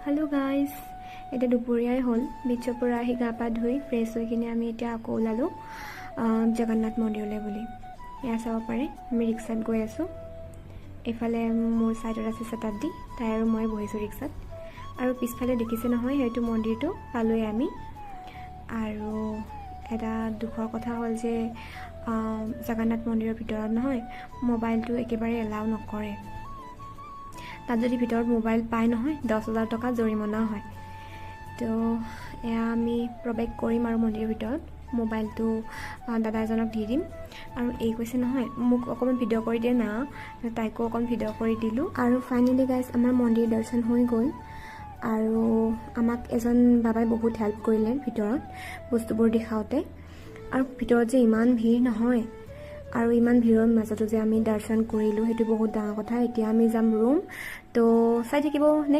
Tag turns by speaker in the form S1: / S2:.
S1: Hello' guys, এতিয়া দুপৰীয়াই হ'ল। বিচৰ পৰা আহি গা পা ধুই ফ্ৰেছ হৈ কিনে আমি এতিয়া আকৌ ওলালোঁ জগন্নাথ মন্দিৰলৈ বুলি। এয়া চাব পাৰে, আমি ৰিক্সাত গৈ আছোঁ। এইফালে মোৰ ছাইডত আছে শতাব্দী, তাই আৰু মই বহিছোঁ ৰিক্সাত। আৰু পিছফালে দেখিছে নহয়, সেইটো মন্দিৰটো পালোঁৱেই আমি। আৰু এটা দুখৰ কথা হ'ল যে জগন্নাথ মন্দিৰৰ ভিতৰত নহয় মোবাইলটো একেবাৰে এলাউ নকৰে। তাত যদি ভিতৰত মোবাইল পায় নহয়, 10,000 টকা জৰিমনা হয়। তো এয়া আমি প্ৰৱেশ কৰিম আৰু মন্দিৰৰ ভিতৰত মোবাইলটো দাদা এজনক দি দিম। আৰু এই কৈছে নহয়, মোক অকণমান ভিডিঅ' কৰি দিয়ে না। তাইকো অকণ ভিডিঅ' কৰি দিলোঁ। আৰু ফাইনেলি গাইজ, আমাৰ মন্দিৰ দৰ্শন হৈ গ'ল। আৰু আমাক এজন বাবাই বহুত হেল্প কৰিলে ভিতৰত বস্তুবোৰ দেখাওঁতে। আৰু ভিতৰত যে ইমান ভিৰ নহয়, আৰু ইমান ভিৰৰ মাজতো যে আমি দৰ্শন কৰিলোঁ, সেইটো বহুত ডাঙৰ কথা। এতিয়া আমি যাম ৰুম। তো চাই থাকিব।